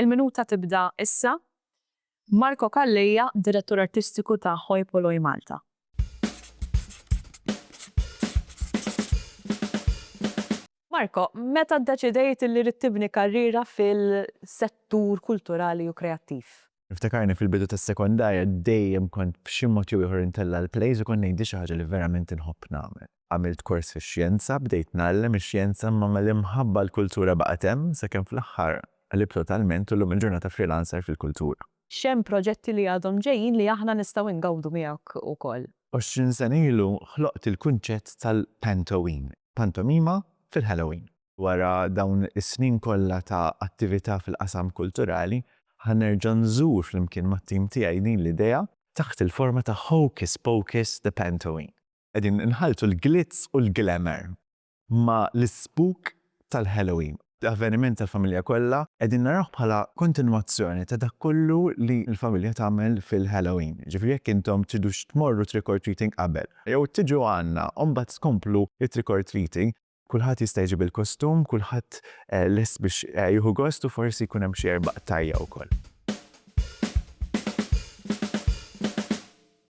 Il-minuta tibda issa. Marco Calleja, Direttur Artistiku ta' Hoi Polloi Malta. Marco, meta ddeċidejt li ridt tibni karriera fil-settur kulturali u kreattiv? Niftakarni fil-bidu tas-sekondarja dejjem kont b'xi mod jew ieħor intella' l-plays u kont ngħid di xi ħaġa li verament inħobb nagħmel. Għamilt kors fix-xjenza, bdejt ngħallem ix-xjenza imma l-imħabba għall-kultura baqgħet hemm sakemm fl-aħħar qlibt totalment u llum il-ġurnata freelancer fil-kultura. X'hemm proġetti li għadhom ġejjin li aħna nistgħu ingawdu miegħek ukoll? 20 sena ilu ħloqt il-kunċett tal-Pantoween, pantomima fil-Halloween. Wara dawn is-snin kollha ta' attività fil-qasam kulturali, ħa nerġa' nżur flimkien mat-tim tiegħi din l-idea taħt il-forma ta' Hocus Pocus The Pantoween. Qegħdin inħalltu l-glitz u l-glamour ma' l-ispook tal-Halloween. Avveniment tal-familja kollha, qegħdin narawh bħala kontinwazzjoni ta' dak kollu li l-familja tagħmel fil-Halloween. Jiġifieri jekk intom tridux tmorru trick or treating qabel, jew tiġu għandna u mbagħad tkomplu t-trick or treating, kulħadd jista' jiġi bil-kostum, kulħadd lest biex jieħu gost u forsi jkun hemm xi erbaqtajja wkoll.